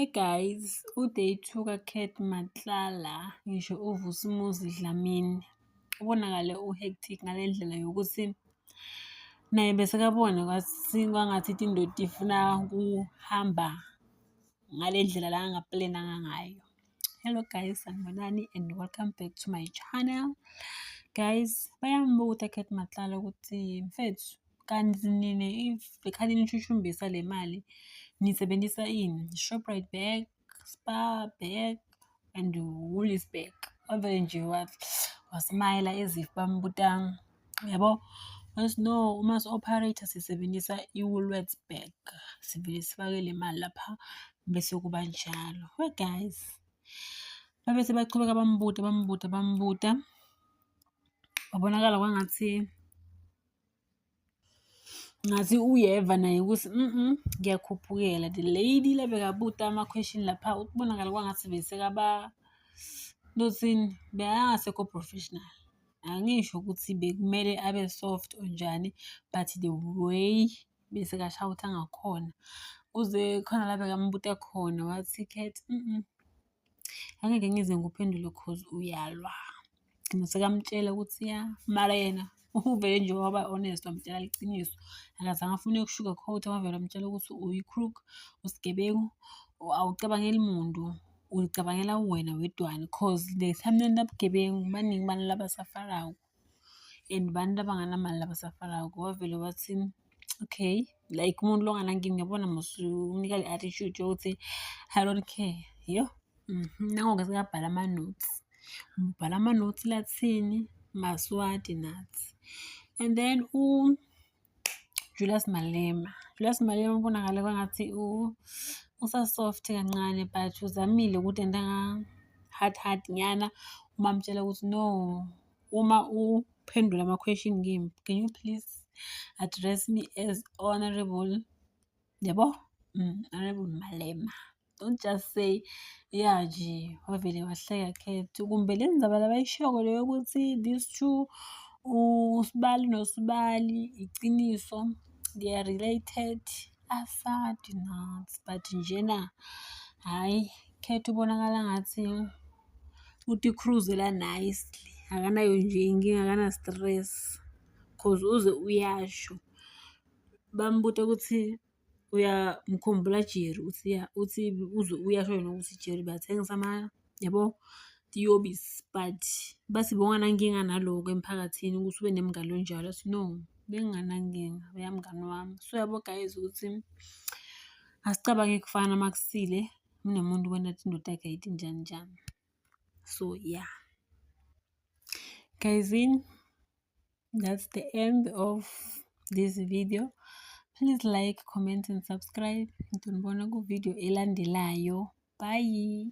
Hey guys, u-day two ka-Cat Matlala, ngisho uVusimuzi Dlamini, ubonakale u-hectic ngale ndlela yokuthi naye besekabona kwangathi indoda ifuna kuhamba ngale ndlela la angaplananga ngayo. Hello guys, sanibonani and welcome back to my channel. Guys, bayambuta Cat Matlala ukuthi mfethu kanti nina if bekhani nishushumbisa le mali nisebenzisa ini? Shoprite bag, Spar bag and Woolies bag. Wavele nje wasmayela as if bambuta yabo. Wathi no, uma si-operate sisebenzisa i-Woolworths bag. Sivele sifake le mali lapha bese kuba njalo. We guys, babe sebachubeka bambuta bambuta bambuta. Wabonakala kwangathi ngathi uyeva naye ukuthi ngiyakhuphukela. The lady lebekabuta ama-question lapha ukubonakala kwangathi besekaba lothini bekangasekho professional. Angisho ukuthi bekumele abe soft or njani, but the way besekashawutha ngakhona kuze khona la bekambuta khona wathi Cat angeke ngize ngikuphendule cause uyalwa. Gcina sekamtshela ukuthi ya mara yena uvele nje waba honest wamtshela liciniso. Akazange afune uku-sugarcoat-a wavele wamtshela ukuthi uyi-crook, usigebengu, awucabangeli muntu, uyicabangela wena wedwana cause the time nenta bugebengu baningi abantu labasafarako and bantu abanganamali labasafarako. Wavele wathi okay, like umuntu longanankinga uyabona mos umnika le attitude yokuthi I don't care, yo. Nango-ke sekabhala ama-notes, ubhala ama-notes lathini Maswati nathi. And then uJulius Malema, Julius Malema ubonakale kwangathi usa-soft kancane but uzamile ukuthi enta hard hard nyana uma amtshela ukuthi no, uma uphendula ama-question kimi, can you please address me as honorable, yabo? Honorable Malema. Don't just say, ya nje, wavele wahleka Cat. Kumbe le ndzaba labayishoko le yokuthi these two, uSibali noSibali, iciniso, they are related, asati nathi but njena hhayi, Cat ubonakala ngathi uti-cruise-ela nicely, akanayo nje inkinga, akana-stress cause uze uyasho. Bambuta ukuthi uyamkhumbula Jerry, uthi ya, uthi uze uyasho yena ukuthi Jerry bathengisa yabo, tiyobisi but bathi bowunganankinga naloko emphakathini ukuthi ube nemngani onjalo, athi no, benginganankinga uyamngani wami. So yabo guys ukuthi asicabange kufana makusile kunomuntu wena athi indoda yakhe ayithi njani njani. So yeah. Guys, that's the end of this video. Please like, comment and subscribe. Ngizonibona ku-video elandelayo. Bye.